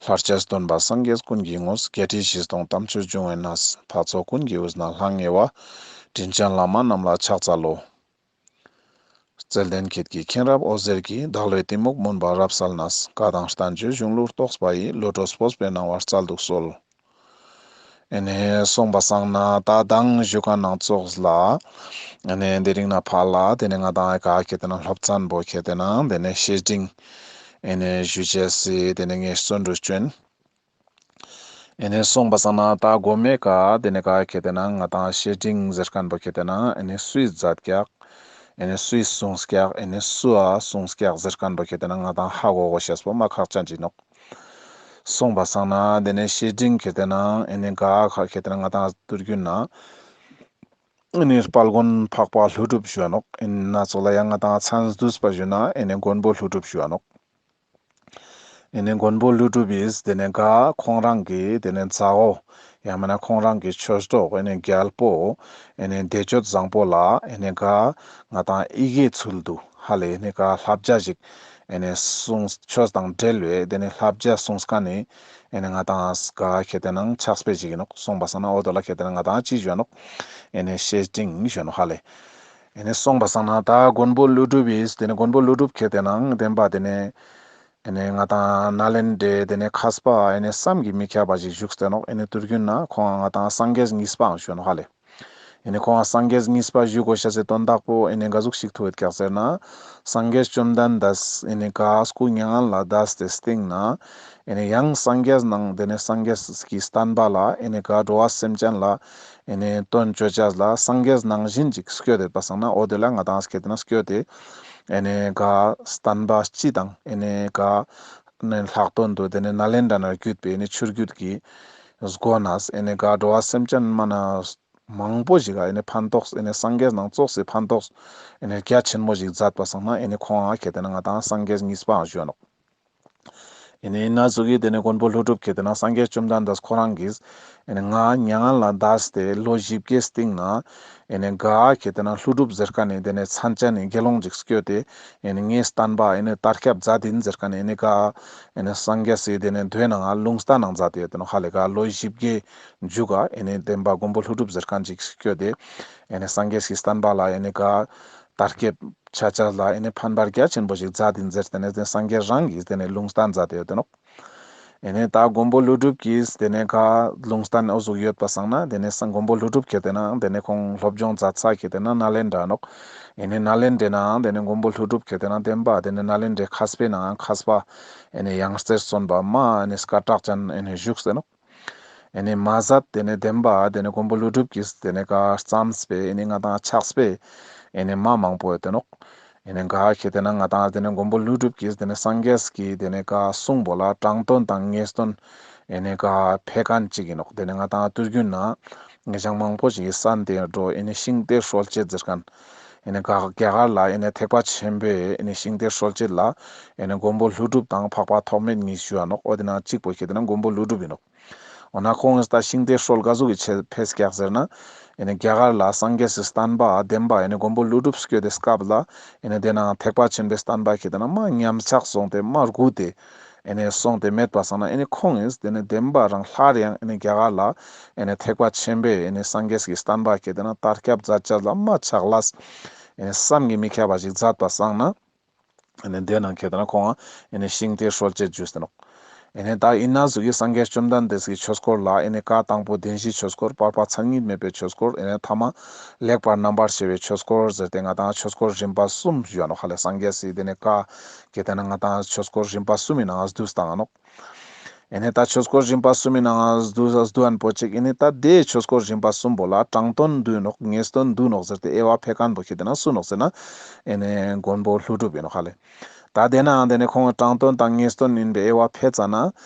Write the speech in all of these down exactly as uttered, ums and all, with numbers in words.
བར་ཆད་སྟོན་པ་སངས་རྒྱས་ཀུན་གྱི་དངོས། བརྒྱད་ཁྲི་བཞི་སྟོང་དམ་ཆོས་འབྱུང་བའི་གནས། འཕགས་ཚོགས་ཀུན་གྱི་དབུས་ན་ལྷང་ངེ་བ། དྲིན་ཅན་བླ་མ་རྣམས་ལ་ཕྱག་འཚལ་ལོ། བརྩེ་ལྡན་ཁྱེད་ཀྱི་མཁྱེན་རབ་འོད་ཟེར་གྱིས། བདག་བློའི་གཏི་མུག་མུན་པ་རབ་བསལ་ནས། བཀའ་དང་བསྟན་བཅོས་གཞུང་ལུགས་རྟོགས་པ་ཡི། བློ་གྲོས་སྤོབས་པའི་སྣང་བ་སྩལ་དུ་གསོལ། ཨེ་ནེ་སོང་པ་སང་ན་ད་དང་ཞུ་ཁན་ནང་ཙོགས་ལ། ཨེ་ནེ་དེ་རིང་ནེ་ཕར་ལ་དེ་ནེ་ང་དང་ཨེ་ཀ་ཁེ་ཏེ་ན་སློབ་ཚན་པོ་ཁེ་ཏེ་ན་དེ་ནེ་བཤེས་སྤྲིང་ཨེ་ནེ་ཞུ་ཅེས་སི་དེ་ནེ་ངས་བརྩོན་འགྲུས་བཅོན། ཨེ་ནེ་སོང་པ་སང་ན་ད་གོ་མའེ་ཀ་དེ་ནེ་ཀ་ཁེ་ཏེ་ན་ང་དང་བཤེས་སྤྲིང་ཟེར་ཁན་པོ་ཁེ་ཏེ་ན་ཨེ་ནེ་སུའི་མཛད་ཀྱག་ཨེ་ནེ་སུའི་གསུངས་ཀྱག་ཨེ་ནེ་སུའ་གསུངས་ཀྱག་ཟེར་ཁན་པོ་ཁེ་ཏེ་ན་ང་དང་ཧ་གོ་གོ་ཤེས་པོ་མ་ཁག་ཅན་ཅིག་ནོག་སོང་པ་སང་ན་དེ་ནེ་བཤེས་སྤྲིང་ཁེ་ཏེ་ན་ཨེ་ནེ་ག་ཁ་ཁེ་ཏེ་ན་ང་དང་དུས་རྒྱུན་ན་ཨེ་ནེ་དཔལ་མགོན་འཕགས་པ་ཀླུ་སྒྲུབ་ཞུའ་ནོག་ཨེ་ནེ་ཙོགས་ལ་ཡང་ང་དང་མཚན་བསྡུས་པ་ཞུ་ན་ཨེ་ནེ་མགོན་པོ་ཀླུ་སྒྲུབ་ཞུའ་ནོག་ཨེ་ནེ་མགོན་པོ་ཀླུ་སྒྲུབ་བིས་དེ་ནེ་ག་ཁོང་རང་གི་དེ་ནེ་མཛའ་བོ་ཡང་མེན་ན་ཁོང་རང་གི་ཆོས་གྲོགས་ཨེ་ནེ་རྒྱལ་པོ་ཨེ་ནེ་བདེ་སྤྱོད་བཟང་པོ་ལ་ཨེ་ནེ་ག་ང་དང་ཡི་གེའི་ཚུལ་དུ་ཧ་ལེ་ཨེ་ནེ་ག་བསླབ་བྱ་ཞིག་ཨེ་ནེ་གསུངས་ཆོས་དང་འབྲེལ་བའི་དེ་ནེ་བསླབ་བྱ་གསུངས་ཁན་ནི་ཨེ་ནེ་ང་དང་ག་ཁེ་ཏེ་ན་ཕྱག་དཔེ་ཞིག་ཨིན་ནོག་སོང་པ་སང་ན་འོ་དོ་ལ་ཁེ་ཏེ་ན་ང་དང་ཅི་ཞུའ་ནོག་ཨེ་ནེ་བཤེས་སྤྲིང་ཞུའ་ནོག་ཧ་ལེ། ཨེ་ནེ་སོང་པ་སང་ན་ད་མགོན་པོ་ཀླུ་སྒྲུབ་བིས་དེ་ནེ་མགོན་པོ་ཀླུ་སྒྲུབ་ཁེ་ཏེ་ན་དེན་པ་དེ་ནེ་ཨེ་ནེ་ང་དང་ནཱ་ལེནྡྲའི་དེ་ནེ་མཁས་པ་ཨེ་ནེ་བསམ་གྱིས་མི་ཁྱབ་པ་ཞིག་བཞུགས་ཏེ་ནོག་ཨེ་ནེ་དུས་རྒྱུན་ན་ཁོང་ང་དང་སངས་རྒྱས་གཉིས་པའང་ཞུའ་ནོག་ཧ་ལེ། ཨེ་ནེ་ཁོང་ང་སངས་རྒྱས་གཉིས་པ་ཞུ་གོ་ཤེས་སི་དོན་དག་པོ་ཨེ་ནེ་ག་ཟུག་ཞིག་ཐུག་ཡོད་ཀྱག་ཟེར་ན། སངས་རྒྱས་བཅོམ་ལྡན་འདས་ཨེ་ནེ་ག་སྐུ་མྱ་ངན་ལས་འདས་ཏེ་སྟིང་ནེ་ཨེ་ནེ་ཡང་སངས་རྒྱས་ནང་དེ་ནེ་སངས་རྒྱས་ཀྱི་བསྟན་པ་ལ་ཨེ་ནེ་ག་འགྲོ་བ་སེམས་ཅན་ལ་ཨེ་ནེ་དོན་བཅོ་ཅེས་ལ་སངས་རྒྱས་ནང་བཞིན་ཅིག་སྐྱོད་དེ་པ་སང་ན་འོ་དེ་ལ་ང་དང་སྐད་དེ་ན་སྐྱོད་དེ་ཨེ་ནེ་ག་བསྟན་པ་སྤྱི་དང་ཨེ་ནེ་ག་ནེ་ལྷག་དོན་དུ་དེ་ནེ་ནཱ་ལེནྡྲ་ནེ་བརྒྱུད་པའི་ཨེ་ནེ་ཆོས་བརྒྱུད་ཀྱི་སྒོ་ནས་ཨེ་ནེ་ག་འགྲོ་བ་སེམས་ཅན་མ་ན་མང་པོ་ཞིག་ག་ཨེ་ནེ་ཕན་ཐོགས་ཨེ་ནེ་སངས་རྒྱས་ནང་ཙོགས་སི་ཕན་ཐོགས་ཨེ་ནེ་རྒྱ་ཆེན་མོ་ཞིག་མཛད་པ་སང་ན་ཨེ་ནེ་ཁོང་ང་ཁེ་ཏེ་ན་ང་དང་སངས་རྒྱས་གཉིས་པའང་ཞུའ་ནོག་ཨེ་ནེ་ཨིན་ན་ཟུག་གི་དེ་ནེ་མགོན་པོ་ཀླུ་སྒྲུབ་ཁེ་ཏེ་ན་སངས་རྒྱས་བཅོམ་ལྡན་འདས་ཁོ་རང་གིས་ཨེ་ནེ་ང་མྱ་ངན་ལས་འདས་ཏེ་ལོ་བཞི་བརྒྱའི་སྟིང་ནེ་ཨེ་ནེ་ག་ཁེ་ཏེ་ན་ཀླུ་སྒྲུབ་ཟེར་ཁན་ནི་དེ་ནེ་མཚན་ཅན་ནི་དགེ་སློང་ཅིག་སྐྱོད་དེ་ཨེ་ནེ་ངའི་བསྟན་པ་ཨེ་ནེ་དར་ཁྱབ་མཛད་དེ་ཨིན་ཟེར་ཁན་ནི་ཨེ་ནེ་ག་ཨེ་ནེ་སངས་རྒྱས་སི་དེ་ནེ་མདོའི་ནང་ལུང་བསྟན་ནང་མཛད་དེ་ཡོད་དེ་ནོག་ཧ་ལེ། ག་ལོ་བཞི་བརྒྱའི་མཇུག་ག་ཨེ་ནེ་དེན་པ་མགོན་པོ་ཀླུ་སྒྲུབ་ཟེར་ཁན་ཅིག་སྐྱོད་དེ་ཨེ་ནེ་སངས་རྒྱས་སི་བསྟན་པ་ལ་ཨེ་ནེ་ག་དར་ཁྱབ་ཆ་ཅེས་ལ་ཨེ་ནེ་ཕན་པ་རྒྱ་ཆེན་པོ་ཞིག་མཛད་དེ་ཨིན་ཟེར་ཏེ་ནེ་དེ་སངས་རྒྱས་རང་གིས་དེ་ནེ་ལུང་བསྟན་མཛད་དེ་ཡོད་དེ་ནོག་ཨེ་ནེ་ད་མགོན་པོ་ཀླུ་སྒྲུབ་ཀྱིས་དེ་ནེ་ག་ལུང་བསྟན་འོ་ཟུག་ཡོད་པ་སང་ན་དེ་ནེ་སངས་མགོན་པོ་ཀླུ་སྒྲུབ་ཁེ་ཏེ་ན་དེ་ནེ་ཁོང་སློབ་སྦྱོང་མཛད་ས་ཁེ་ཏེ་ན་ནཱ་ལེནྡྲ་ནོག་ཨེ་ནེ་ནཱ་ལེནྡྲའི་ནང་དེ་ནེ་མགོན་པོ་ཀླུ་སྒྲུབ་ཁེ་ཏེ་ན་དེན་པ་དེ་ནེ་ནཱ་ལེནྡྲའི་མཁས་པའི་ནང་མཁས་པ་ཨེ་ནེ་ཡང་རྩེར་སོན་པ་མ་ཨེ་ནེ་སྐད་གྲགས་ཅན་ཨེ་ནེ་བཞུགས་ཏེ་ནོག་ཨེ་ནེ་མ་ཟད་དེ་ནེ་དེན་པ་དེ་ནེ་མགོན་པོ་ཀླུ་སྒྲུབ་ཀྱིས་དེ་ནེ་ག་བརྩམས་པའི་ཨེ་ནེ་ང་དང་ཕྱག་དཔེ་ཨེ་ནེ་མ་མང་པོ་ཡོད་དེ་ནོག་ཨེ་ནེ་ག་ཁེ་ཏེ་ན་ང་དང་དེ་ནེ་མགོན་པོ་ཀླུ་སྒྲུབ་ཀྱིས་དེ་ནེ་སངས་རྒྱས་ཀྱི་དེ་ནེ་ག་གསུང་པོ་ལ་དྲང་དོན་དང་ངེས་དོན་ཨེ་ནེ་ག་ཕེ་ཁན་ཅིག་ཨིན་ནོག་དེ་ནེ་ང་དང་དུས་རྒྱུན་ན་ངེ་ཞང་མང་པོ་ཞིག་གི་ས་དེ་འགྲོ་ཨེ་ནེ་ཤིང་རྟའི་སྲོལ་འབྱེད་ཟེར་ཁན་ཨེ་ནེ་ག་རྒྱ་གར་ལ་ཨེ་ནེ་ཐེག་པ་ཆེན་པོའི་ཨེ་ནེ་ཤིང་རྟའི་སྲོལ་འབྱེད་ལ་ཨེ་ནེ་མགོན་པོ་ཀླུ་སྒྲུབ་དང་འཕགས་པ་ཐོགས་མེད་གཉིས་ཞུའ་ནོག་འོ་དེ་ནང་གཅིག་པོ་ཁེ་ཏེ་ན་མགོན་པོ་ཀླུ་སྒྲུབ་ཨིན་ནོག་འོ་ན་ཁོང་ངིས་ད་ཤིང་རྟའི་སྲོལ་ག་ཟུག་གི་ཕེ་ཕེས་ཀྱག་ཟེར་ན། ཨེ་ནེ་རྒྱ་གར་ལ་སངས་རྒྱས་སི་བསྟན་པ་དེན་པ་ཨེ་ནེ་མགོན་པོ་ཀླུ་སྒྲུབ་སྐྱོད་དེ་སྐབས་ལ་ཨེ་ནེ་དེ་ནང་ཐེག་པ་ཆེན་པོའི་བསྟན་པ་ཁེ་ཏེ་ན་མ་ཉམས་ཆག་སོང་སྟེ་མ་རྒུད་དེ་ཨེ་ནེ་སོང་སྟེ་མེད་པ་སང་ན་ཨེ་ནེ་ཁོང་ངིས་དེ་ནེ་དེན་པ་རང་སླར་ཡང་ཨེ་ནེ་རྒྱ་གར་ལ་ཨེ་ནེ་ཐེག་པ་ཆེན་པོའི་ཨེ་ནེ་སངས་རྒྱས་སི་བསྟན་པ་ཁེ་ཏེ་ན་དར་ཁྱབ་མཛད་ཅེས་ལ་མ་ཕྱག་ལས་ཨེ་ནེ་བསམ་གྱིས་མི་ཁྱབ་པ་ཞིག་མཛད་པ་སང་ན། ཨེ་ནེ་དེ་ནང་ཁེ་ཏེ་ན་ཁོང་ཨེ་ནེ་ཤིང་རྟའི་སྲོལ་འབྱེད་ཞུས་ཏེ་ནོག་ཨེ་ནེ་ད་ཨིན་ན་ཟུག་གི་སངས་རྒྱས་བཅོམ་ལྡན་འདས་ཀྱི་ཆོས་སྐོར་ལ་ཨེ་ནེ་བཀའ་དང་པོ་བདེན་བཞིའི་ཆོས་སྐོར། བར་པ་མཚན་ཉིད་མེད་པའི་ཆོས་སྐོར། ཨེ་ནེ་ཐ་མ་ལེགས་པར་རྣམ་པར་ཕྱེ་བའི་ཆོས་སྐོར་ཟེར་ཏེ་ང་དང་ཆོས་སྐོར་རིམ་པ་གསུམ་ཞུའ་ནོག་ཧ་ལེ། སངས་རྒྱས་སི་དེ་ནེ་བཀའ་ཁེ་ཏེ་ན་ང་དང་ཆོས་སྐོར་རིམ་པ་གསུམ་མི་ནང་ང་བསྡུས་བཏང་ནོག་ཨེ་ནེ་ད་ཆོས་སྐོར་རིམ་པ་གསུམ་མི་ནང་ང་བསྡུ་བསྡུ་ཨན་པོ་ཅིག་ཨེ་ནེ་ད་དེ་ཆོས་སྐོར་རིམ་པ་གསུམ་པོ་ལ་དྲང་དོན་འདུག་ནོག་ངེས་དོན་འདུག་ནོག་ཟེར་ཏེ་དབྱེ་བ་ཕེ་ཁན་པོ་ཁེ་ཏེ་ན་སུ་ནོག་ཟེར་ན་ཨེ་ནེ་མགོན་པོ་ཀླུ་སྒྲུབ་ཨིན་ནོག་ཧ་ལེ། ད་དེ་ནའང་དེ་ནེ་ཁོང་དྲང་དོན་དང་ངེས་དོན་ཨིན་པའི་དབྱེ་བ་ཕེ་ཙ་ན།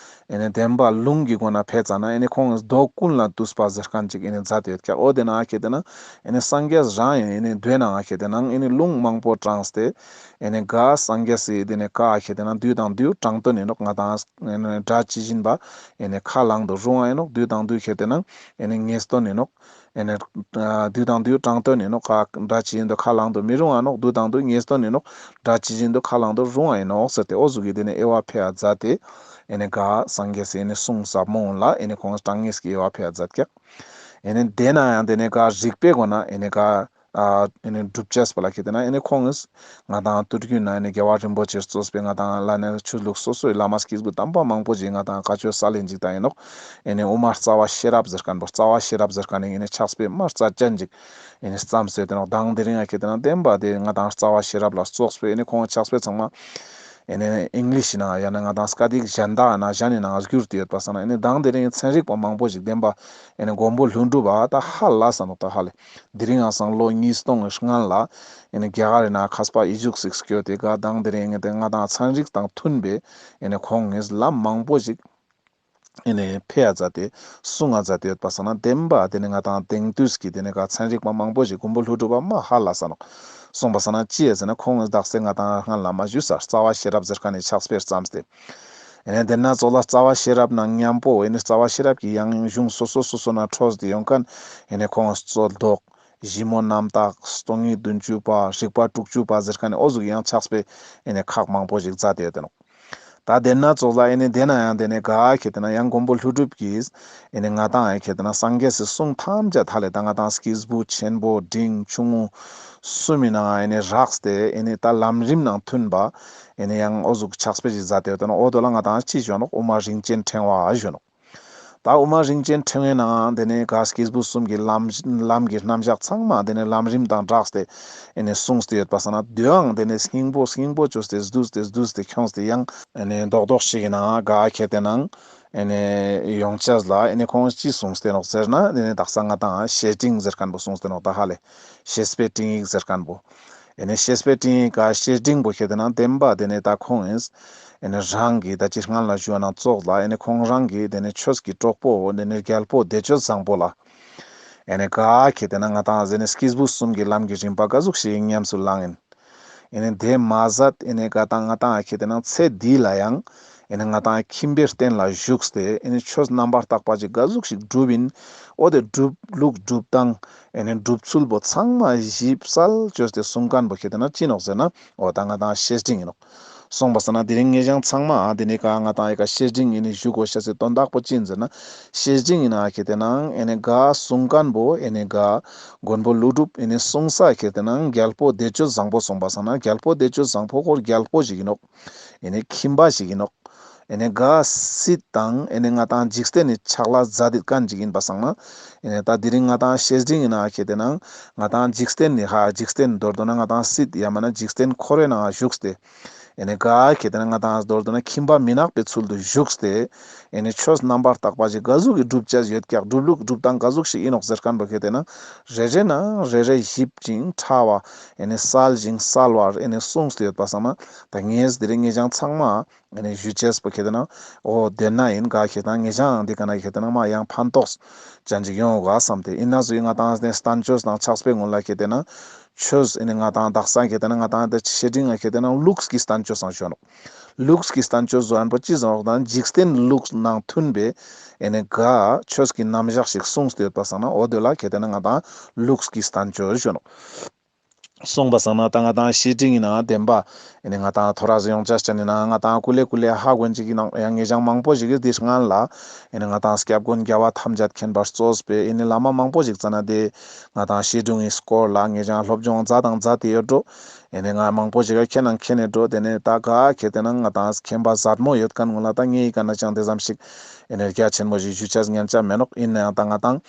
ཨེ་ནེ་དེན་པ་ལུང་གི་སྒོ་ནས་ཕེ་ཙ་ན་ཨེ་ནེ་ཁོང་མདོ་ཀུན་ལས་བཏུས་པ་ཟེར་ཁན་ཅིག་ཨེ་ནེ་མཛད་དེ་ཡོད་ཀྱག་འོ་དེ་ནང་ཁེ་ཏེ་ན་ཨེ་ནེ་སངས་རྒྱས་རང་ཨེ་ནེ་མདོའི་ནང་ཁེ་ཏེ་ན་ཨེ་ནེ་ལུང་མང་པོ་དྲངས་ཏེ་ཨེ་ནེ་ག་སངས་རྒྱས་སི་དེ་ནེ་བཀའ་ཁེ་ཏེ་ན་དུས་དང་དུས་དྲང་དོན་ཨིན་ནོག་ང་དང་ཨེ་ནེ་སྒྲ་ཇི་བཞིན་པ་ཨེ་ནེ་ཁས་བླངས་ཏེ་རུང་བ་ཨིན་ནོག་དུས་དང་དུས་ཁེ་ཏེ་ན་ཨེ་ནེ་ངེས་དོན་ཨིན་ནོག་ཨེ་ནེ་ཨ་དུས་དང་དུས་དྲང་དོན་ཨིན་ནོག་ཁ་སྒྲ་ཇི་བཞིན་དུ་ཁས་བླངས་ཏེ་མི་རུང་བ་ནོག་དུས་དང་དུས་ངེས་དོན་ཨིན་ནོག་སྒྲ་ཇི་བཞིན་དུ་ཁས་བླངས་ཏེ་རུང་བ་ཨིན་ནོག་ཟེར་ཏེ་འོ་ཟུག་གི་དེ་ནེ་དབྱེ་བ་ཕེ་ཡ་མཛད་དེ་ ཨེ་ནེ་ག་སངས་རྒྱས་སི་ཨེ་ནེ་གསུང་ཟབ་མོ་ལ་ཨེ་ནེ་ཁོང་གྲངས་ངེས་ཀྱི་དབྱེ་བ་ཕེ་ཡ་མཛད་ཀྱག། ཨེ་ནེ་དེ་ན་ཡང་དེ་ནེ་ག་རིག་པའི་སྒོ་ན་ཨེ་ནེ་ག་ཨ་ཨེ་ནེ་སྒྲུབ་ཅེས་པོ་ལ་ཁེ་ཏེ་ན་ཨེ་ནེ་ཁོང་ང་དང་དུས་རྒྱུན་ན་ཨེ་ནེ་རྒྱལ་བ་རིན་པོ་ཆེ་གཙོས་པའི་ང་དང་ལ་ནེ་ཆོས་ལུགས་སོ་སོའི་བླ་མ་སྐྱེས་བུ་དམ་པ་མང་པོ་ཞིག་ང་དང་བཀའ་ཆོས་སལ་ལེན་ཅིག་ད་ཨིན་ནོག། ཨེ་ནེ་དབུ་མ་རྩ་བ་ཤེས་རབ་ཟེར་ཁན་པོ་རྩ་བ་ཤེས་རབ་ཟེར་ཁན་ནི་ཨེ་ནེ་ཕྱག་དཔེ་མ་རྩ་ཅན་ཅིག་ཨེ་ནེ་བརྩམས་ཏེ་ཡོད་ཏེ་ནོག། དང་དེ་རིང་ང་ཁེ་ཏེ་ན་བདེན་པ་དེ་ང་དང་རྩ་བ་ཤེས་རབ་ལ་སོགས་པའི་ཨེ་ནེ་ཁོང་ཕྱག་དཔེ་ཚང་མ་ཨེ་ནེ་ཨིང་ལིཤ་ནང་ཡང་ན་ང་དང་སྐད་ཡིག་གཞན་དག་ན་གཞན་ནི་ནང་བསྒྱུར་ཏེ་ཡོད་པ་སང་ན་ཨེ་ནེ་དང་དེ་རིང་ཚན་རིག་པ་མང་པོ་ཞིག་བདེན་པ་ཨེ་ནེ་མགོན་པོ་ཀླུ་སྒྲུབ་པ་ད་ཧ་ལས་ས་ནོག། ད་ཧ་ལས་དེ་རིང་ང་སང་ལོ་ཉིས་སྟོང་གི་སྔན་ལ་ཨེ་ནེ་རྒྱ་གར་རི་ནང་མཁས་པ་ཨི་ཟུག་ཞིག་སྐྱོད་དེ་ག་དང་དེ་རིང་ཨེ་ནེ་ང་དང་ཚན་རིག་དང་མཐུན་པའི་ཨེ་ནེ་ཁོང་ངི་ལམ་མང་པོ་ཞིག་ཨེ་ནེ་ཕེ་ཡ་མཛད་དེ་གསུང་ང་མཛད་དེ་ཡོད་པ་སང་ན་བདེན་པ་དེ་ནེ་ང་དང་དེང་དུས་ཀྱི་དེ་ནེ་ག་ཚན་རིག་པ་མང་པོ་ཞིག་མགོན་པོ་ཀླུ་སྒྲུབ་པ་མ་ཧ་ལས་ས་ནོག། གསུངས་པ་སང་ན་ཅི་ཡ་ཟེར་ན་ཁོང་ངི་དག་ས་ང་དང་སྔན་ལ་མ་ཞུས་ས་རྩ་བ་ཤེས་རབ་ཟེར་ཁན་ནི་ཕྱག་དཔེ་བརྩམས་ཏེ་ཨེ་ནེ་དེ་ན་ཙོགས་ལ་རྩ་བ་ཤེས་རབ་ནང་མཉམ་པོ་ཨེ་ནེ་རྩ་བ་ཤེས་རབ་ཀྱི་ཡང་གཞུང་སོ་སོ་སོ་སོ་ན་འཕྲོས་ཏེ་ཡོང་ཁན་ཨེ་ནེ་ཁོང་ངི་རྩོད་ཟློག་ཞིབ་མོ་རྣམ་དག་སྟོང་ཉིད་བདུན་ཅུ་པ་རིགས་པ་དྲུག་ཅུ་པ་ཟེར་ཁན་ནི་འོ་ཟུག་ཡང་ཕྱག་དཔེ་ཨེ་ནེ་ཁག་མང་པོ་ཞིག་མཛད་དེ་ཡོད་ཏེ་ནོག། ད་དེ་ན་ཙོགས་ལ་ཨེ་ནེ་དེ་ན་ཡང་དེ་ནེ་ག་ཁེ་ཏེ་ན་ཡང་མགོན་པོ་ཀླུ་སྒྲུབ་ཀྱིས་ཨེ་ནེ་ང་དང་ཨེ་ཁེ་ཏེ་ན་སངས་རྒྱས་སི་གསུང་ཐམས་ཅད་ད་ལེ་ད་ང་དང་སྐྱེས་བུ་ཆེན་པོ་འབྲིང་ཆུང་ངུ་གསུམ་མི་ནང་ཨེ་ནེ་རགས་ཏེ་ཨེ་ནེ་ད་ལམ་རིམ་ནང་མཐུན་པ་ཨེ་ནེ་ཡང་འོ་ཟུག་ཕྱག་དཔེ་ཞིག་མཛད་དེ་ཡོད་ཏེ་ནོག། འོ་དོ་ལ་ང་དང་ཅི་ཞུ་ནོག། དབུ་མ་རིན་ཆེན་ཕྲེང་བ་ཞུ་ནོག། ད་དབུ་མ་རིན་ཆེན་ཕྲེང་བའི་ནང་དེ་ནེ་ག་སྐྱེས་བུ་གསུམ་གྱི་ལམ་ལམ་གྱི་རྣམ་གཞག་ཚང་མ་དེ་ནེ་ལམ་རིམ་དང་སྦྲགས་ཏེ་ཨེ་ནེ་གསུངས་ཏེ་ཡོད་པ་སང་ན་དེའང་དེ་ནེ་སྙིང་པོ་སྙིང་པོ་བཅོས་ཏེ་བསྡུས་ཏེ་བསྡུས་ཏེ་ཁྱོངས་ཏེ་ཡང་ཨེ་ནེ་རྡོག་རྡོག་ཞིག་གི་ནང་ག་ཁེ་ཏེ་ན་ཨེ་ནེ་ཡོང་ཅེས་ལ་ཨེ་ནེ་ཁོང་ཅི་གསུངས་ཏེ་ནོག་ཟེར་ན་དེ་ནེ་དག་ས་ང་དང་བཤེས་སྤྲིང་ཟེར་ཁན་པོ་གསུངས་ཏེ་ནོག། ད་ཧ་ལས་བཤེས་པའི་སྤྲིང་ཡིག་ཟེར་ཁན་པོ། ཨེ་ནེ་བཤེས་པའི་སྤྲིང་ཡིག་ག་བཤེས་སྤྲིང་པོ་ཁེ་ཏེ་ན་བདེན་པ་དེ་ནེ་ད་ཁོང་ངིས་ཨེ་ནེ་རང་གི་ད་ཅི་སྔན་ལ་ཞུ་བ་ནང་ཙོགས་ལ་ཨེ་ནེ་ཁོང་རང་གི་དེ་ནེ་ཆོས་ཀྱི་གྲོགས་པོ་དེ་ནེ་རྒྱལ་པོ་བདེ་སྤྱོད་བཟང་པོ་ལ་ཨེ་ནེ་ག་ཁེ་ཏེ་ན་ང་དང་ཟེར་ནེ་སྐྱེས་བུ་གསུམ་གྱི་ལམ་གྱི་རིམ་པ་ག་ཟུག་ཞིག་ཉམས་སུ་བླངས་ཡིན། ཨེ་ནེ་དེ་མ་ཟད་ཨེ་ནེ་ག་དང་ང་དང་ཁེ་ཏེ་ན་ཚེ་འདི་ལ་ཡང་ཨེ་ནེ་ང་དང་ཁྱིམ་པའི་རྟེན་ལ་བཞུགས་ཏེ་ཨེ་ནེ་ཆོས་རྣམ་པར་དག་པ་ཅིག་ག་ཟུག་ཞིག་སྒྲུབ་ཡིན། འོ་དེ་སྒྲུབ་ལུགས་སྒྲུབ་སྟངས་ཨེ་ནེ་སྒྲུབ་ཚུལ་པོ་ཚང་མ་ཞིབ་གསལ་བཅོས་ཏེ་གསུང་ཁན་པོ་ཁེ་ཏེ་ན་ཅི་ནོག་ཟེར་ན་འོ་ད་ང་དང་བཤེས་སྤྲིང་ཡིན་ནོག། གསུངས་པ་སང་ན་དེ་རིང་ངེ་ཞང་ཚང་མ་དེ་ནེ་ག་ང་དང་ཨེ་ཀ་བཤེས་སྤྲིང་ཨེ་ནེ་ཞུ་དགོས་ཤེས་སི་དོན་དག་པོ་ཅི་ཡིན་ཟེར་ན་བཤེས་སྤྲིང་ཡིན་ན་ཁེ་ཏེ་ན་ཨེ་ནེ་ག་གསུང་ཁན་པོ་ཨེ་ནེ་ག་མགོན་པོ་ཀླུ་སྒྲུབ་ཨེ་ནེ་གསུང་ས་ཁེ་ཏེ་ན་རྒྱལ་པོ་བདེ་སྤྱོད་བཟང་པོ་གསུངས་པ་སང་ན་རྒྱལ་པོ་བདེ་སྤྱོད་བཟང་པོ་ཁོ་རྒྱལ་པོ་ཞིག་ཡིན་ནོག། ཨེ་ནེ་ཁྱིམ་པ་ཞིག་ཡིན་ནོག། ཨེ་ནེ་ག་སྲིད་དང་ཨེ་ནེ་ང་དང་འཇིག་རྟེན་ནི་ཕྱག་ལས་མཛད་དེ་ཁན་ཅིག་ཡིན་པ་སང་ན་ཨེ་ནེ་ད་དེ་རིང་ང་དང་བཤེས་སྤྲིང་ཡིན་ན་ཁེ་ཏེ་ན་ང་དང་འཇིག་རྟེན་ནི་ཧ་འཇིག་རྟེན་མདོར་བསྡུ་ན་ང་དང་སྲིད་ཡ་མ་ན་འཇིག་རྟེན་འཁོར་བའི་ནང་བཞུགས་ཏེ་ཨེ་ནེ་ག་ཁེ་ཏེ་ན་ང་དང་མདོར་བསྡུ་ན་ཁྱིམ་པ་མི་ནག་པའི་ཚུལ་དུ་བཞུགས་ཏེ་ཨེ་ནེ་ཆོས་རྣམ་པར་དག་པ་ཞིག་ག་ཟུག་གི་སྒྲུབ་བྱ་ཡོད་ཀྱག་སྒྲུབ་ལུགས་སྒྲུབ་སྟངས་ག་ཟུག་ཞིག་ཡིན་ནོག་ཟེར་ཁན་པོ་ཁེ་ཏེ་ན་རེ་རེ་ནང་རེ་རེ་ཞིབ་ཅིང་ཕྲ་བ་ཨེ་ནེ་གསལ་ཞིང་གསལ་བར་ཨེ་ནེ་གསུངས་ཏེ་ཡོད་པ་སང་ན་ད་ངས་དེ་རིང་ངེ་ཞང་ཚང་མ་ཨེ་ནེ་ཞུ་ཅེས་པོ་ཁེ་ཏེ་ན་འོ་དེ་ན་ཡིན་ག་ཁེ་ཏེ་ན་ངེ་ཞང་འདི་ག་ན་ཁེ་ཏེ་ན་མ་ཡང་ཕན་ཐོགས་ཅན་ཅིག་ཡོང་ག་བསམ་སྟེ་ཡིན་ན་ཟུག་ཡིན་ང་དང་བསྟན་བཅོས་དང་ཕྱག་དཔེ་སྔོན་ལ་ཁེ་ཏེ་ན་ཆོས་ཨེ་ནེ་ང་དང་དག་ས་ཁེ་ཏེ་ན་ང་དང་དེ་བཤེས་སྤྲིང་ང་ཁེ་ཏེ་ན་ལུགས་ཀྱི་བསྟན་བཅོས་སང་ཞུ་ནོག། ལུགས་ཀྱི་བསྟན་བཅོས་ཟོ་ཨན་པོ་ཅི་ཟོ་ནོག་དང་འཇིག་རྟེན་ལུགས་ནང་མཐུན་པའི་ཨེ་ནེ་ག་ཆོས་ཀྱི་རྣམ་གཞག་ཞིག་གསུངས་ཏེ་ཡོད་པ་སང་ན་འོ་དེ་ལ་ཁེ་ཏེ་ན་ང་དང་ལུགས་ཀྱི་བསྟན་བཅོས་ཞུ་ནོག། གསུངས་པ་སང་ན་ད་ང་དང་བཤེས་སྤྲིང་ཡིན་ན་བདེན་པ་ཨེ་ནེ་ང་དང་ཐོ་རས་ཡོང་ཅེས་ཅན་ཡིན་ན་ང་དང་ཀུ་ལེ་ཀུ་ལེ་ཧ་གོན་ཅིག་ཡིན་ན་ཡང་ངེ་ཞང་མང་པོ་ཞིག་གིས་འདི་སྔན་ལ་ཨེ་ནེ་ང་དང་སྐྱབས་མགོན་རྒྱལ་བ་ཐམས་ཅད་མཁྱེན་པ་གཙོས་པའི་ཨེ་ནེ་བླ་མ་མང་པོ་ཞིག་ཙ་ན་དེ་ང་དང་བཤེས་སྤྲིང་ངི་སྐོར་ལ་ངེ་ཞང་སློབ་སྦྱོང་མཛད་དང་མཛད་དེ་ཡོད་འགྲོ། ཨེ་ནེ་ང་མང་པོ་ཞིག་ག་མཁྱེན་ནང་མཁྱེན་ནེ་འགྲོ། དེ་ནེ་ད་ག་ཁེ་ཏེ་ན་ང་དང་མཁྱེན་པ་ཟབ་མོ་ཡོད་ཁན་ངོ་ལ་ད་ངེ་ཡི་ག་ན་ཅང་དེ་ཙམ་ཞིག་ཨེ་ནེ་རྒྱ་ཆེན་མོ་ཞིག་ཞུ་ཅེས་ཉན་ཅེས་མེད་ནོག། ཡིན་ནའང་ད་ང་དང་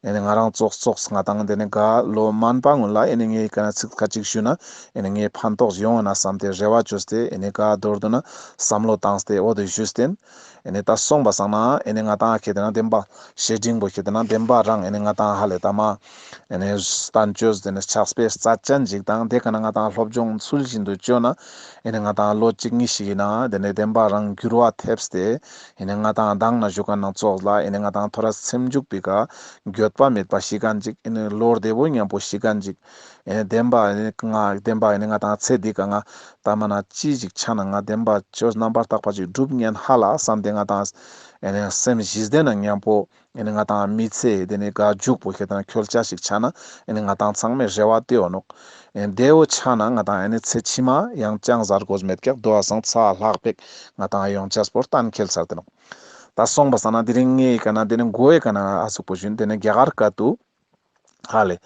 ཨེ་ནེ་ང་རང་ཙོགས་ཙོགས་ང་དང་དེ་ནེ་ག་ལོ་མན་པ་ངོ་ལ་ཨེ་ནེ་ངེ་ཡི་ག་ན་ཚིག་ཁ་ཅིག་ཞུ་ན་ཨེ་ནེ་ངེ་ཕན་ཐོགས་ཡོང་ན་བསམ་སྟེ་རེ་བ་བཅོས་ཏེ་ཨེ་ནེ་ག་མདོར་བསྡུ་ན་བསམ་བློ་བཏང་སྟེ་འོ་དེ་ཞུས་ཏེ་ཨེ་ནེ་ད་གསུངས་པ་སང་ན་ཨེ་ནེ་ང་དང་ཁེ་ཏེ་ན་བདེན་པ་བཤེས་སྤྲིང་པོ་ཁེ་ཏེ་ན་བདེན་པ་རང་ཨེ་ནེ་ང་དང་ཧ་ལས་ད་མ་ཨེ་ནེ་བསྟན་བཅོས་དེ་ནེ་ཕྱག་དཔེ་རྩ་ཅན་ཅིག་དང་དེ་ག་ན་ང་དང་སློབ་སྦྱོང་ཚུལ་བཞིན་དུ་བཅོས་ན་ཨེ་ནེ་ང་དང་ལོ་གཅིག་གཉིས་ཤིག་ཡིན་ན་དེ་ནེ་བདེན་པ་རང་འགྱུར་བ་ཐེབས་ཏེ་ཨེ་ནེ་ང་དང་མདང་ན་ཞུ་ཁན་ནང་ཙོགས་ལ་ཨེ་ནེ་ང་དང་ཐོ་རས་སེམས་འཇུག་པའི་ཀ་འགྱོད་པ་མེད་པ་ཤི་ཁན་ཅིག་ཨེ་ནེ་ལོ་བདེ་པོ་མཉམ་པོ་ཤི་ཁན་ཅིག་ ཨེ་ནི་བདེན་པ་ཨེ་ནི་ང་བདེན་པ་ཨེ་ནི་ང་དང་ཚེ་འདི་ཀ་ང་ལྟ་མ་ན་ཅི་ཞིག་ཆ་ན་ང་བདེན་པ་ཆོས་རྣམ་པར་དག་པ་ཅིག་སྒྲུབ་ཉན་ཧ་ལ་བསམ་སྟེ་ང་དང་ཨེ་ནི་སེམས་ཞི་བདེ་ན་མཉམ་པོ་ཨེ་ནི་ང་དང་མི་ཚེ་དེ་ནི་ག་འཇུག་པོ་ཁེ་ཏེ་ན་འཁྱོལ་ཆ་ཞིག་ཆ་ན་ཨེ་ནི་ང་དང་ཚང་མའི་རེ་བ་དེ་འོ་ནོག། ཨེ་ནི་དེ་འོ་ཆ་ན་ང་དང་ཨེ་ནི་ཚེ་ཕྱི་མ་ཡང་ཅང་ཟ་དགོས་མེད་ཀྱག། དོ་བ་སང་ཚ་ལྷག་པེག་ང་དང་ཡོང་ཆ་སྤོར་གཏན་འཁེལ་ཚར་ཏེ་ནོག། ད་སོང་པ་སང་ན་དེ་རིང་ངའི་ཀ་ན་དེ་ནི་མགོའི་ཀ་ན་ཨ་ཟུག་པོ་ཞུན་དེ་ནི་རྒྱ་གར་སྐད་དུ་ཧ་ལེ།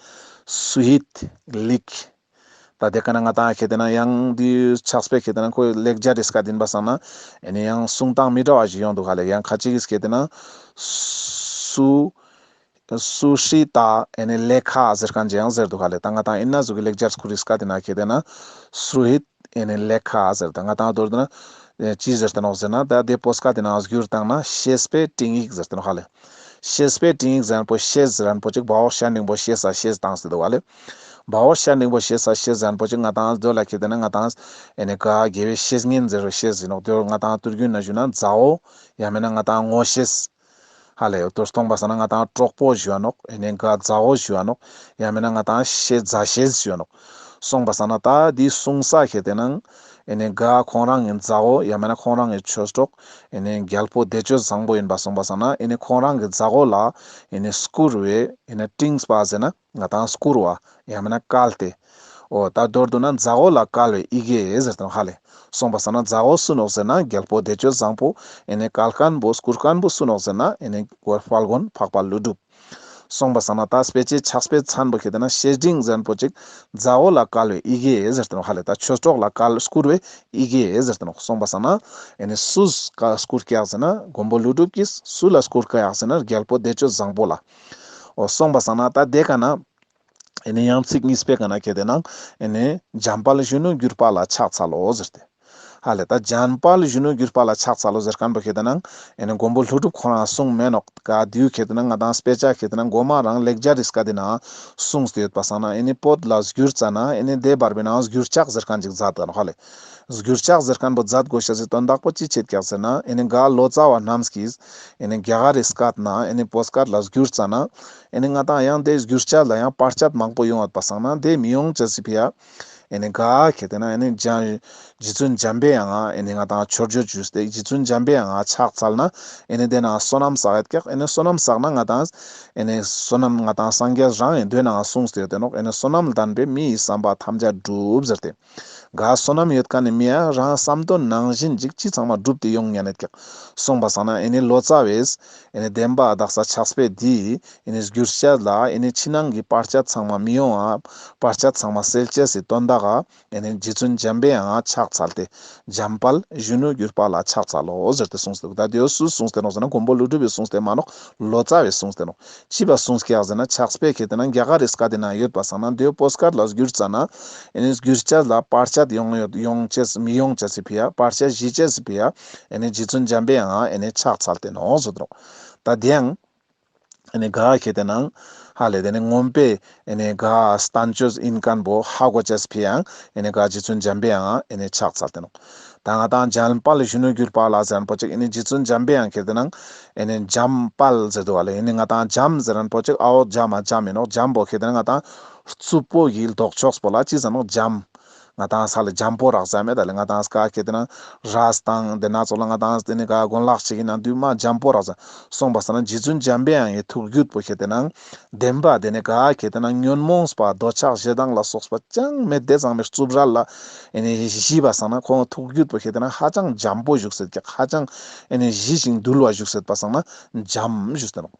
སུ་ཧིད་ལིག། ད་དེ་ཀ་ན་ང་དང་ཁེ་ཏེ་ན་ཡང་དེ་ཕྱག་དཔེ་ཁེ་ཏེ་ན་ཁོའི་ལེགས་སྦྱར་རི་སྐད་ཡིན་པ་སང་ན་ཨེ་ནི་ཡང་གསུང་སྟངས་མི་འདྲ་བ་ཞིག་ཡོང་འདུག་ཧ་ལེ། ཡང་ཁ་ཅིག་གིས་ཁེ་ཏེ་ན་སུ་སུ་ཧྲི་ཏ་ཨེ་ནི་ལེ་ཁ་ཟེར་མཁན་ཅིག་ཡང་ཟེར་འདུག་ཧ་ལེ། ད་ང་དང་ཨིན་ན་ཟུག་གི་ལེགས་སྦྱར་ཁོ་རི་སྐད་ཡིན་ན་ཁེ་ཏེ་ན་སུ་ཧིད་ཨེ་ནི་ལེ་ཁ་ཟེར། ད་ང་དང་མདོར་ན་ཨེ་ཅི་ཟེར་ཏེ་ནོག་ཟེར་ན་ད་དེ་བོད་སྐད་ཡིན་ན་བསྒྱུར་བཏང་ན་ཤེས་པའི་སྤྲིངས་ཡིག་ཟེར་ཏེ་ནོག་ཧ་ལེ། ཤེས་པའི་སྤྲིངས་ཡིག་ཟེར་མཁན་པོ་ཤེས་ཟེར་མཁན་པོ་ཅིག་བ་འོག་ཤ་འགྲེང་བུ་ཤེས་ས་ཤེས་བཏང་སྟེ་འདུག་ཧ་ལེ། བ་འོག་ཤ་འགྲེང་བུ་ཤེས་ས་ཤེས་ཟེར་མཁན་པོ་ཅིག་ང་དང་དོ་ལ་ཁེ་ཏེ་ན་ང་དང་ཨེ་ནི་ག་དགེ་བའི་བཤེས་གཉེན་ཟེར་བའི་ཤེས་ཡིན་ནོག། དོ་ང་དང་དུས་རྒྱུན་ན་ཞུ་ན་མཛའ་བོ་ཡང་མིན་ན་ང་དང་ངོ་ཤེས། ཧ་ལེ། དོ་སྟོང་པ་སང་ན་ང་དང་གྲོགས་པོ་ཞུ་བ་ནོག། ཨེ་ནི་ག་མཛའ་བོ་ཞུ་བ་ནོག། ཡང་མིན་ན་ང་དང་ཤེས་མཛའ་ཤེས་ཞུ་བ་ནོག། སོང་པ་སང་ན་ད་དེ་གསུང་ས་ཁེ་ཏེ་ན་ཨེ་ནི་ག་ཁོང་རང་གི་མཛའ་བོ་ཡང་མིན་ན་ཁོང་རང་གི་ཆོས་གྲོགས་ཨེ་ནི་རྒྱལ་པོ་བདེ་སྤྱོད་བཟང་པོ་ཡིན་པ་སོང་པ་སང་ན་ཨེ་ནི་ཁོང་རང་གི་མཛའ་བོ་ལ་ཨེ་ནི་བསྐུར་བའི་ཨེ་ནི་སྤྲིངས་པ་ཟེར་ན་ང་དང་བསྐུར་བ་ཡང་མིན་ན་བཀལ་ཏེ། འོ་ད་མདོར་བསྡུ་ན་མཛའ་བོ་ལ་བཀལ་བའི་ཡི་གེ་ཟེར་ཏེ་ནོག་ཧ་ལེ། སོང་པ་སང་ན་མཛའ་བོ་སུ་ནོག་ཟེར་ན་རྒྱལ་པོ་བདེ་སྤྱོད་བཟང་པོ། ཨེ་ནི་བཀལ་མཁན་པོ་བསྐུར་མཁན་པོ་སུ་ནོག་ཟེར་ན་ཨེ་ནི་དཔལ་མགོན་འཕགས་པ་ཀླུ་སྒྲུབ། སོང་པ་སང་ན་ད་དཔེ་ཆའི་ཕྱག་དཔེ་མཚན་པོ་ཁེ་ཏེ་ན་བཤེས་སྤྲིངས་ཟེར་མཁན་པོ་ཅིག་མཛའ་བོ་ལ་བཀལ་བའི་ཡི་གེ་ཟེར་ཏེ་ནོག་ཧ་ལེ། ད་ཆོས་གྲོགས་ལ་བཀལ་བསྐུར་བའི་ཡི་གེ་ཟེར་ཏེ་ནོག། སོང་པ་སང་ན་ཨེ་ནི་སུས་བསྐུར་ཀྱག་ཟེར་ན་མགོན་པོ་ཀླུ་སྒྲུབ་ཀྱིས་སུ་ལ་བསྐུར་ཀྱག་ཟེར་ན་རྒྱལ་པོ་བདེ་སྤྱོད་བཟང་པོ་ལ། འོ་སོང་པ་སང་ན་ད་དེ་ཀ་ན་ཨེ་ནི་ཡང་ཚིག་གཉིས་པའི་ཀ་ན་ཁེ་ཏེ་ན་ཨེ་ནི་འཇམ་དཔལ་གཞོན་ནུར་གྱུར་པ་ལ་ཕྱག་འཚལ་ལོ་ཟེར་ཏེ། ཧ་ལེ། ད་འཇམ་དཔལ་གཞོན་ནུར་གྱུར་པ་ལ་ཕྱག་འཚལ་ལོ་ཟེར་མཁན་པོ་ཁེ་ཏེ་ན་ཨེ་ནི་མགོན་པོ་ཀླུ་སྒྲུབ་ཁོ་རང་གསུངས་མེད་ནོག། ག་དུས་ཁེ་ཏེ་ན་ང་དང་དཔེ་ཆ་ཁེ་ཏེ་ན་མགོ་མ་རང་ལེགས་སྦྱར་རི་སྐད་ཡིན་ན་གསུངས་ཏེ་ཡོད་པ་སང་ན་ཨེ་ནི་བོད་ལ་བསྒྱུར་ཙ་ན་ཨེ་ནི་དེ་བར་པའི་ནང་བསྒྱུར་ཕྱག་ཟེར་མཁན་ཅིག་མཛད་ད་ནོག་ཧ་ལེ། བསྒྱུར་ཕྱག་ཟེར་མཁན་པོ་མཛད་དགོས་ཤེས་སི་དོན་དག་པོ་ཅི་ཆེད་ཀྱག་ཟེར་ན་ཨེ་ནི་ག་ལོ་ཙཱ་བ་རྣམས་ཀྱིས་ཨེ་ནི་རྒྱ་གར་རི་སྐད་ན་ཨེ་ནི་བོད་སྐད་ལ་བསྒྱུར་ཙ་ན་ཨེ་ནི་ང་དང་ཡང་དེ་བསྒྱུར་བྱ་ལ་ཡང་བར་ཆད་མང་པོ་ཡོང་བ་པ་སང་ན་དེ་མི་ཡོང་ཅེས་སི་ཕི་ཡ། ཨེ་ནི་ག་ཁེ་ཏེ་ན་ཨེ་ནི་འཇམ་རྗེ་བཙུན་འཇམ་པའི་དབྱངས་ཨེ་ནི་ང་དང་མཆོད་བརྗོད་ཞུས་ཏེ་རྗེ་བཙུན་འཇམ་པའི་དབྱངས་ཕྱག་འཚལ་ན་ཨེ་ནི་དེ་ན་བསོད་ནམས་བསགས་ཡོད་ཀྱག། ཨེ་ནི་བསོད་ནམས་བསགས་ན་ང་དང་ཨེ་ནི་བསོད་ནམས་ང་དང་སངས་རྒྱས་རང་ཨེ་འདོད་ན་གསུངས་ཏེ་ཡོད་དེ་ནོག། ཨེ་ནི་བསོད་ནམས་ལྡན་པས་མི་ཡི་བསམ་པ་ཐམས་ཅད་འགྲུབ་ཟེར་ཏེ། ག་བསོད་ནམས་ཡོད་མཁན་ནི་མི་ཡ་རང་བསམ་དོན་ནང་བཞིན་ཅིག་ཅི་ཚང་མ་འགྲུབ་སྟེ་ཡོང་ཉན་ནེད་ཀྱག། སོང་པ་སང་ན་ཨེ་ནི་ལོ་ཙཱ་བས་ཨེ་ནི་བདེན་པ་དག་ས་ཕྱག་དཔེ་འདི་ཨེ་ནི་བསྒྱུར་བྱ་ལ་ཨེ་ནི་ཕྱི་ནང་གི་བར་ཆད་ཚང་མ་མི་ཡོང་ང་བར་ཆད་ཚང་མ་སེལ་ཅེས་སི་དོན་དག་ག་ཨེ་ནི་རྗེ་བཙུན་འཇམ་པའི་དབྱངས་ཕྱག་འཚལ་ཏེ་འཇམ་དཔལ་གཞོན་ནུར་གྱུར་པ་ལ་ཕྱག་འཚལ་ལོ་ཟེར་ཏེ་གསུངས་ཏེ་འདུག། ད་དེ་སུས་གསུངས་ཏེ་ནོག་ཟེར་ན་མགོན་པོ་ཀླུ་སྒྲུབ་པས་གསུངས་ཏེ་མ་ནོག། ལོ་ཙཱ་བས་གསུངས་ཏེ་ནོག། ཅི་བ་གསུངས་ཀྱག་ཟེར་ན་ཕྱག་དཔེ་ཁེ་ཏེ་ན་རྒྱ་གར་རི་སྐད་དེ་ན་ཡོད་པ་སང་ན་དེ་བོད་སྐད་ལ་བསྒྱུར་ཙ་ན་ཨེ་ནི་བསྒྱུར་བྱ་ལ་བར་ཆད་ཡོང་ཡོད་ཡོང་ཅེས་མི་ཡོང་ཅེས་སི་ཕི་ཡ་བར་ཆད་ཞི་ཅེས་སི་ཕི་ཡ་ཨེ་ནི་རྗེ་བཙུན་འཇམ་པའི་དབྱངས་ཨེ་ནི་ཕྱག་འཚལ་ཏེ་ནོག་ཟེར་ཏེ་ནོག། ད་དེ་ཡང་ཨེ་ནི་ག་ཁེ་ཏེ་ན་ཧ་ལེ་དེ་ནི་མངོན་པའི་ཨེ་ནི་ག་བསྟན་བཅོས་ཡིན་མཁན་པོ་ཧ་གོ་ཅེས་སི་ཕི་ཡ་ཨེ་ནི་ག་རྗེ་བཙུན་འཇམ་པའི་དབྱངས་ཨེ་ནི་ཕྱག་འཚལ་ཏེ་ནོག། ད་ང་དང་འཇམ་དཔལ་གཞོན་ནུར་གྱུར་པ་ལ་ཟེར་མཁན་པོ་ཅིག་ཨེ་ནི་རྗེ་བཙུན་འཇམ་པའི་དབྱངས་ཁེ་ཏེ་ན་ཨེ་ནི་འཇམ་དཔལ་ཟེར་འདུག་བ་ལེ། ཨེ་ནི་ང་དང་འཇམ་ཟེར་མཁན་པོ་ཅིག་ཨའོ་འཇམ་མ་འཇམ་ཡིན་ནོག། འཇམ་པོ་ཁེ་ཏེ་ན་ང་དང་རྩུབ་པོ་གི་ལྡོག་ཕྱོགས་པོ་ལ་ཅི་ཟེར་ནོག། འཇམ། ང་དང་ས་ལ་འཇམ་པོ་རག་ཟེར་མེད་ད་ལེ། ང་དང་ས་ཀ་ཁེ་ཏེ་ན་རས་དང་དེ་ན་ཚོགས་ལ་ང་དང་དེ་ནི་ག་གོན་ལག་ཅིག་ཡིན་ན་དུས་མ་འཇམ་པོ་རག་ཟེར། སོང་པ་སང་ན་རྗེ་བཙུན་འཇམ་པའི་དབྱངས་ཀྱི་ཐུགས་རྒྱུད་པོ་ཁེ་ཏེ་ན་བདེན་པ་དེ་ནི་ག་ཁེ་ཏེ་ན་ཉོན་མོངས་པ་འདོད་ཆགས་ཞེ་སྡང་ལ་སོགས་པ་ཅང་མེད་དེ་ཚང་མའི་རྩུབ་རལ་ལ་ཨེ་ནི་ཞི་བ་སང་ན་ཁོང་ཐུགས་རྒྱུད་པོ་ཁེ་ཏེ་ན་ཧ་ཅང་འཇམ་པོ་བཞུགས་སེད་ཀྱག། ཧ་ཅང་ཨེ་ནི་ཞི་ཞིང་དུལ་བ་བཞུགས་སེད་པ་སང་ན་འཇམ་བཞུགས་སེད་ནོག།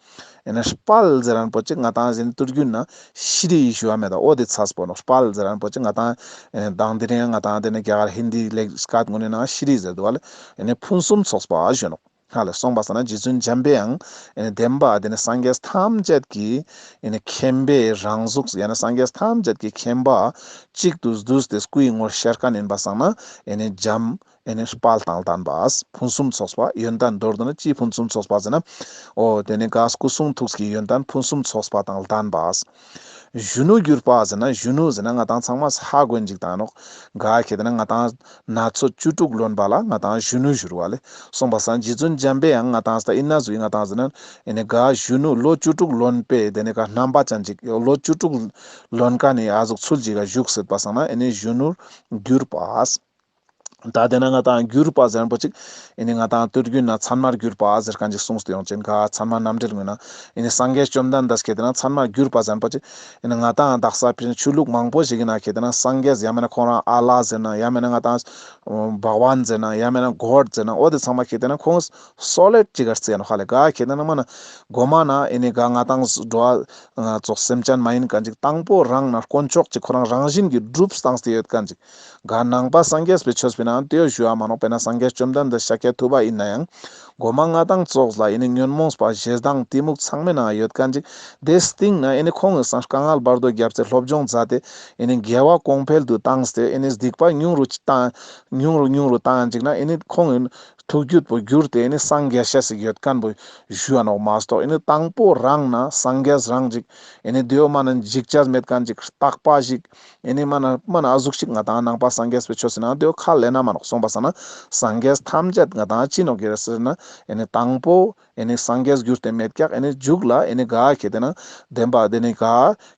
ཨེ་ནི་དཔལ་ཟེར་མཁན་པོ་ཅིག་ང་དང་ཟིན་ཏུར་རྒྱུད་ན་ཤྲཱི་ཞུ་བ་མེད་ད། འོ་དེ་ཚས་པོ་ནོག། དཔལ་ཟེར་མཁན་པོ་ཅིག་ང་དང་ཨེ་ནི་དང་དེ་རིང་ང་དང་དེ་ནི་རྒྱ་གར་ཧིན་དི་ལེགས་སྐད་ངོ་ནི་ན་ཤྲཱི་ཟེར་འདུག་བ་ལེ། ཨེ་ནི་ཕུན་སུམ་ཚོགས་པ་ཞུ་ནོག། ཧ་ལེ། སོང་པ་སང་ན་རྗེ་བཙུན་འཇམ་པའི་དབྱངས་ཨེ་ནི་བདེན་པ་དེ་ནི་སངས་རྒྱས་ཐམས་ཅད་ཀྱི་ཨེ་ནི་མཁྱེན་པའི་རང་གཟུགས་ཡང་ན་སངས་རྒྱས་ཐམས་ཅད་ཀྱི་མཁྱེན་པ་གཅིག་ཏུ་བསྡུས་ཏེ་སྐུའི་ངོར་ཤར་མཁན་ཡིན་པ་སང་ན་ཨེ་ནི་འཇམ་ ཨེ་ནི་དཔལ་དང་ལྡན་པ། ཕུན་སུམ་ཚོགས་པ་ཡོན་ཏན། མདོར་བསྡུ་ན་ཅི་ཕུན་སུམ་ཚོགས་པ་ཟེར་ན། འོ་དེ་ནི་ག་སྐུ་གསུང་ཐུགས་ཀྱི་ཡོན་ཏན་ཕུན་སུམ་ཚོགས་པ་དང་ལྡན་པ། གཞོན་ནུར་གྱུར་པ་ཟེར་ན། གཞོན་ནུ་ཟེར་ན་ང་ཏང་ཚང་མ་ཧ་གོ་ཅིག་ཏང་ནོག། ག་ཁེ་ཏེ་ན་ང་ཏང་ན་ཚོད་བཅུ་དྲུག་ལོན་པ་ལ་ང་ཏང་གཞོན་ནུར་གྱུར་བ་ལེ། སོང་པ་སང་རྗེ་བཙུན་འཇམ་པའི་དབྱངས་ང་ཏང་ད་ཨིན་ན་ཟུག་ང་ཏང་ཟེར་ན། ཨེ་ནི་ག་གཞོན་ནུ་ལོ་བཅུ་དྲུག་ལོན་པའི་དེ་ནི་ག་རྣམ་པ་ཅན་ཅིག་ལོ་བཅུ་དྲུག་ལོན་ཀ་ནི་ཨ་ཟུག་ཚུལ་ཅིག་ག་བཞུགས་སྲིད་པ་སང་ན་ཨེ་ནི་གཞོན་ནུར་གྱུར་པ། ད་དེ་ན་ང་ཏང་གྱུར་པ་ཟེར་མཁན་པོ་ཅིག་ཨེ་ནི་ང་ཏང་དུས་རྒྱུན་ན་མཚན་མར་གྱུར་པ་ཟེར་མཁན་ཅིག་གསུངས་ཏེ་ཡོང་ཅན་ག། མཚན་མ་རྣམ་འགྲེལ་ངོས་ན་ཨེ་ནི་སངས་རྒྱས་བཅོམ་ལྡན་འདས་ཁེ་ཏེ་ན་མཚན་མར་གྱུར་པ་ཟེར་མཁན་པོ་ཅིག་ཨེ་ནི་ང་ཏང་དག་ས་ཕྱི་ཆོས་ལུགས་མང་པོ་ཞིག་ཡིན་ན་ཁེ་ཏེ་ན་སངས་རྒྱས་ཡང་མེད་ན་ཁོང་རང་ཨ་ལ་ཟེར་ན་ཡང་མེད་ན་ང་ཏང་བྷ་ག་ཝན་ཟེར་ན་ཡང་མེད་ན་གོཌ་ཟེར་ན་འོ་དེ་ཚང་མ་ཁེ་ཏེ་ན་ཁོང་སོ་ལིཌ་ཅིག་ག་རྩི་ཡ་ནོག་ཧ་ལེ། ག་ཁེ་ཏེ་ན་མ་ན་གོ་མ་ན་ཨེ་ནི་ག་ང་ཏང་འགྲོ་བ་ཙོགས་སེམས་ཅན་མ་ཡིན་མཁན་ཅིག་དང་པོ་རང་ན་དཀོན་མཆོག་ཅིག་ཁོ་རང་རང་བཞིན་གྱིས་གྲུབ་སྟངས་ཏེ་ཡོད་མཁན་ཅིག། ག་ནང་པ་སངས་རྒྱས་པའི་ཆོས་པའི་ནང་དེ་ཞུ་བ་མ་ནོག། དཔེར་ན་སངས་རྒྱས་བཅོམ་ལྡན་འདས་ཤཱཀྱ་ཐུབ་པ་ཡིན་ན་ཡང་གོ་མ་ང་ཏང་ཙོགས་ལ་ཨེ་ནི་ཉོན་མོངས་པ་ཞེ་སྡང་གཏི་མུག་ཚང་མའི་ནང་ཡོད་མཁན་ཅིག། དེ་སྟིང་ན་ཨེ་ནི་ཁོང་གི་སང་དཀའ་ངལ་བར་དོ་བརྒྱབ་སྟེ་སློབ་སྦྱོང་མཛད་དེ་ཨེ་ནི་དགེ་བ་གོང་འཕེལ་དུ་བཏང་སྟེ་ཨེ་ནི་སྡིག་པ་ཉུང་རུ་བཏང་ཉུང་རུ་ཉུང་རུ་བཏང་ཅིག་ན་ཨེ་ནི་ཁོང་གི་ཐུགས་རྒྱུད་པོ་གྱུར་ཏེ་ཨེ་ནི་སངས་རྒྱས་ཤེས་སི་ཡོད་མཁན་པོ་ཞུ་བ་ནོག་མ་གཏོགས། ཨེ་ནི་དང་པོ་རང་ན་སངས་རྒྱས་རང་ཅིག་ཨེ་ནི་དེའོ་མ་ན་འཇིགས་ཆ་མེད་མཁན་ཅིག་རྟག་པ་ཞིག་ཨེ་ནི་མ་ན་མ་ན་ཨ་ཟུག་ཞིག་ང་ཏང་ནང་པ་སངས་རྒྱས་པའི་ཆོས་སི་ནང་དེའོ་ཁ་ལེན་ན་མ་ནོག། སོང་པ་སང་ན་སངས་རྒྱས་ཐམས་ཅད་ང་ཏང་ཅི་ནོག་གི་རེད་ཟེར་ན་ཨེ་ནི་དང་པོ་ཨེ་ནི་སངས་རྒྱས་གྱུར་ཏེ་མེད་ཀྱག། ཨེ་ནི་མཇུག་ལ་ཨེ་ནི་ག་ཁེ་ཏེ་ན་བདེན་པ་དེ་ནི་ག་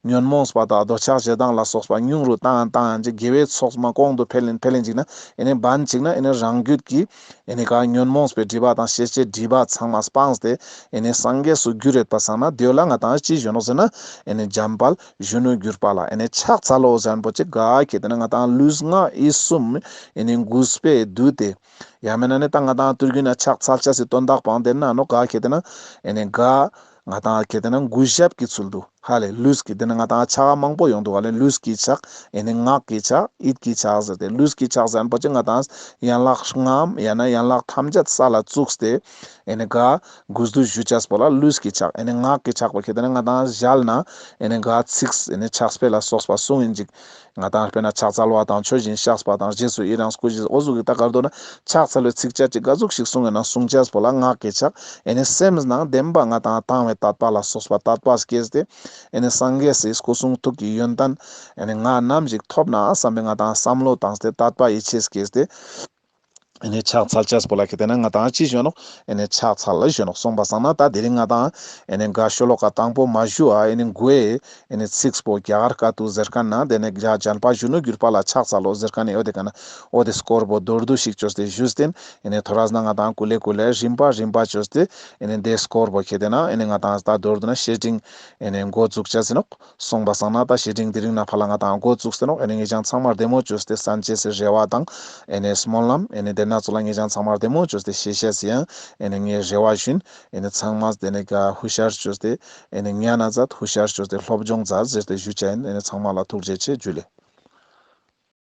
ཉོན་མོངས་པ་དང་འདོད་ཆགས་ཞེ་སྡང་ལ་སོགས་པ་ཉུང་རུ་བཏང་བཏང་ཅིག་དགེ་བའི་ཚོགས་མ་གོང་དུ་འཕེལ་ཡིན་འཕེལ་ཡིན་ཅིག་ན་ཨེ་ནི་བན་ཅིག་ན་ཨེ་ནི་རང་རྒྱུད་ཀྱི་ཨེ་ནི་ག་ཉོན་མོངས་པའི་སྒྲིབ་པ་དང་ཤེས་བྱའི་སྒྲིབ་པ་ཚང་མ་སྤངས་ཏེ་ཨེ་ནི་སངས་རྒྱས་སུ་གྱུར་ཡོད་པ་སང་ན་དེའོ་ལ་ང་ཏང་ཅི་ཞུ་ནོག་ཟེར་ན་ཨེ་ནི་འཇམ་དཔལ་གཞོན་ནུར་གྱུར་པ་ལ་ཨེ་ནི་ཕྱག་འཚལ་ལོ་ཟེར་མཁན་པོ་ཅིག་ག་ཁེ་ཏེ་ན་ང་ཏང་ལུས་ངག་ཡིད་གསུམ་ཨེ་ནི་གུས་པས་འདུད་དེ། ཡང་མེད་ན་ནི་ད་ང་ཏང་དུས་རྒྱུན་ན་ཕྱག་འཚལ་ཅེས་སི་དོན་དག་པོའང་དེ་ན་ནོག་ག་ཁེ་ཏེ་ན་ཨེ་ནི་ག་ང་ཏང་ཁེ་ཏེ་ན་གུས་ཞབས་ཀྱི་ཚུལ་དུ་ཧ་ལེ་ལུས་ཀྱི་དེ་ན་ང་ཏང་ཕྱག་མང་པོ་ཡོང་འདུག་ག་ལེ། ལུས་ཀྱི་ཕྱག་ཨེ་ནི་ངག་གི་ཕྱག་ཡིད་ཀྱི་ཕྱག་ཟེར་ཏེ་ལུས་ཀྱི་ཕྱག་ཟེར་མཁན་པོ་ཅིག་ང་ཏང་ཡན་ལག་ལྔའམ་ཡང་ན་ཡན་ལག་ཐམས་ཅད་ས་ལ་བཙུགས་ཏེ་ཨེ་ནི་ག་གུས་འདུད་ཞུ་ཅེས་པོ་ལ་ལུས་ཀྱི་ཕྱག། ཨེ་ནི་ངག་གི་ཕྱག་པོ་ཁེ་ཏེ་ན་ང་ཏང་ཞལ་ན་ཨེ་ནི་ག་ཚིག་ཨེ་ནི་ཕྱག་དཔེ་ལ་སོགས་པ་གསུང་ཡིན་ཅིག། ང་ཏང་དཔེར་ན་ཕྱག་འཚལ་བ་དང་མཆོད་ཅིང་བཤགས་པ་དང་རྗེས་སུ་ཡི་རང་བསྐུལ་ཞིང་འོ་ཟུག་གི་ད་གར་དུ་ན་ཕྱག་འཚལ་བའི་ཚིགས་བཅད་ཅིག་ག་ཟུག་ཞིག་གསུང་ཡོད་ན་གསུང་ཅེས་པོ་ལ་ངག་གི་ཕྱག། ཨེ་ནི་སེམས་ནང་བདེན་པ་ང་ཏང་དང་བའི་དད་པ་ལ་སོགས་པ་དད་པ་སྐྱེས་ཏེ་ཨེ་ནི་སངས་རྒྱས་སི་སྐུ་གསུང་ཐུགས་ཀྱི་ཡོན་ཏན་ཨེ་ནི་ང་ནམ་ཞིག་ཐོབ་ན་བསམ་པའི་ང་ཏང་བསམ་བློ་བཏང་སྟེ་དད་པ་ཡིད་ཆེས་སྐྱེས་ཏེ། ཨེ་ནི་ཕྱག་འཚལ་ཅེས་པོ་ལ་ཁེ་ཏེ་ན་ང་ཏང་ཅི་ཞུ་ནོག། ཨེ་ནི་ཕྱག་འཚལ་ལ་ཞུ་ནོག། སོང་པ་སང་ན་ད་དེ་རིང་ང་ཏང་ཨེ་ནི་ག་ཤོ་ལོ་ཀ་དང་པོ་མ་ཞུ་བ་ཨེ་ནི་མགོའི་ཨེ་ནི་ཚིགས་པོ་རྒྱ་གར་སྐད་དུ་ཟེར་མཁན་ན་དེ་ནི་རྒྱ་འཇམ་དཔལ་གཞོན་ནུར་གྱུར་པ་ལ་ཕྱག་འཚལ་ལོ་ཟེར་མཁན་ནི་འོ་དེ་ག་ན་འོ་དེ་སྐོར་པོ་མདོར་བསྡུས་ཤིག་བཅོས་ཏེ་ཞུས་ཏེ་ཨེ་ནི་ཐོ་རས་ན་ང་ཏང་ཀུ་ལེ་ཀུ་ལེ་རིམ་པ་རིམ་པ་བཅོས་ཏེ་ཨེ་ནི་དེ་སྐོར་པོ་ཁེ་ཏེ་ན་ཨེ་ནི་ང་ཏང་ད་མདོར་བསྡུ་ན་བཤེས་སྤྲིང་ཨེ་ནི་འགོ་བཙུགས་ཅེས་ཡིན་ནོག། སོང་པ་སང་ན་ད་བཤེས་སྤྲིང་དེ་རིང་ནེ་ཕར་ལ་ང་ཏང་འགོ་བཙུགས་ཏེ་ནོག། ཨེ་ནི་ངེད་ཅག་ཚང་མ་བདེ་མོ་བཅོས་ཏེ་གསན་ཅེས་སི་རེ་བ་དང་ཨེ་ནི་སྨོན་ལམ། ཨེ་ནི་དེ་ན་ཚོ་ལ་ངེད་ཅག་ཚང་མ་བདེ་མོ་བཅོས་ཏེ་ཤེས་ཤེས་སི་ཡང་ཨེ་ནི་ངའི་རེ་བ་ཞུ་ཡིན། ཨེ་ནི་ཚང་མ་དེ་ནི་ག་ཧུ་ཤར་བཅོས་ཏེ་ཨེ་ནི་ཉན་ན་མཛད། ཧུ་ཤར་བཅོས་ཏེ་སློབ་སྦྱོང་མཛད་ཟེར་ཏེ་ཞུ་ཅེས་ཡིན། ཨེ་ནི་ཚང་མ་ལ་ཐུགས་རྗེ་ཆེ། ཇུ་ལེ།